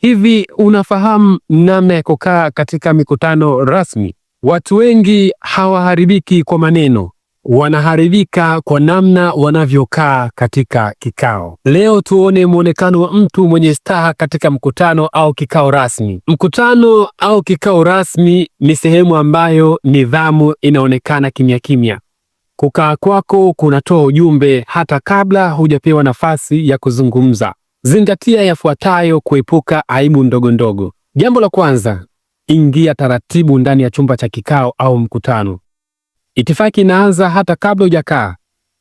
Hivi unafahamu namna ya kukaa katika mikutano rasmi? Watu wengi hawaharibiki kwa maneno, wanaharibika kwa namna wanavyokaa katika kikao. Leo tuone mwonekano wa mtu mwenye staha katika mkutano au kikao rasmi. Mkutano au kikao rasmi ni sehemu ambayo nidhamu inaonekana kimya kimya. Kukaa kwako kunatoa ujumbe hata kabla hujapewa nafasi ya kuzungumza. Zingatia yafuatayo kuepuka aibu ndogo ndogo. Jambo la kwanza, ingia taratibu ndani ya chumba cha kikao au mkutano. Itifaki inaanza hata kabla hujakaa.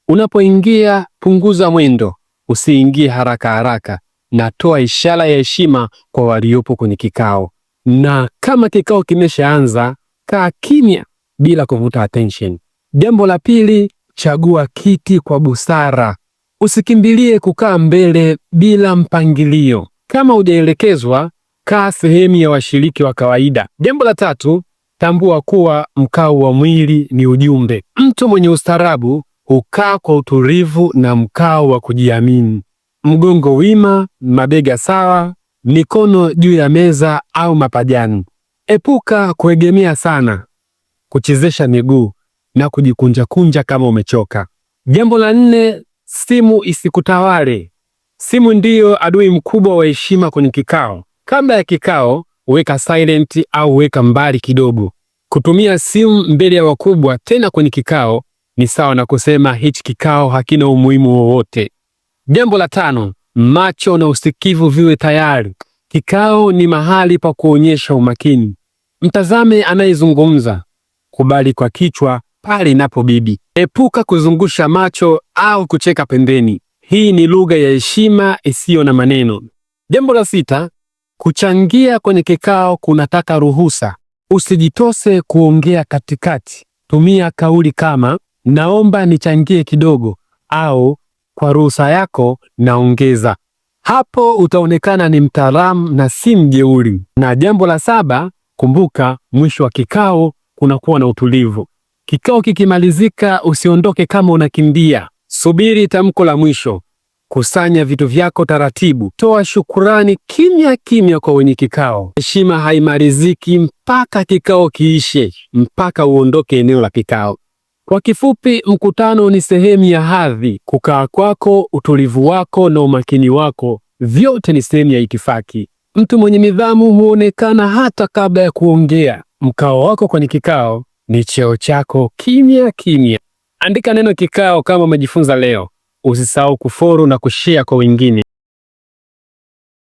Unapoingia, punguza mwendo, usiingie haraka haraka, na toa ishara ya heshima kwa waliopo kwenye kikao. Na kama kikao kimeshaanza, kaa kimya bila kuvuta attention. Jambo la pili, chagua kiti kwa busara. Usikimbilie kukaa mbele bila mpangilio. Kama hujaelekezwa, kaa sehemu ya washiriki wa kawaida. Jambo la tatu, tambua kuwa mkao wa mwili ni ujumbe. Mtu mwenye ustaarabu hukaa kwa utulivu na mkao wa kujiamini, mgongo wima, mabega sawa, mikono juu ya meza au mapajani. Epuka kuegemea sana, kuchezesha miguu na kujikunjakunja kama umechoka. Jambo la nne, simu isikutawale. Simu ndiyo adui mkubwa wa heshima kwenye kikao. Kabla ya kikao, weka silent au weka mbali kidogo. Kutumia simu mbele ya wakubwa, tena kwenye kikao, ni sawa na kusema hichi kikao hakina umuhimu wowote. Jambo la tano, macho na usikivu viwe tayari. Kikao ni mahali pa kuonyesha umakini. Mtazame anayezungumza, kubali kwa kichwa pale inapobidi. Epuka kuzungusha macho au kucheka pembeni. Hii ni lugha ya heshima isiyo na maneno. Jambo la sita, kuchangia kwenye kikao kunataka ruhusa. Usijitose kuongea katikati. Tumia kauli kama naomba nichangie kidogo au kwa ruhusa yako naongeza. Hapo utaonekana ni mtaalamu na si mjeuri. Na jambo la saba, kumbuka mwisho wa kikao kunakuwa na utulivu. Kikao kikimalizika, usiondoke kama unakimbia. Subiri tamko la mwisho. Kusanya vitu vyako taratibu. Toa shukurani kimya kimya kwa wenye kikao. Heshima haimaliziki mpaka kikao kiishe, mpaka uondoke eneo la kikao. Kwa kifupi, mkutano ni sehemu ya hadhi. Kukaa kwako, utulivu wako na umakini wako, vyote ni sehemu ya itifaki. Mtu mwenye nidhamu huonekana hata kabla ya kuongea. Mkao wako kwenye kikao ni cheo chako kimya kimya. Andika neno kikao kama umejifunza leo. Usisahau kufollow na kushare kwa wengine.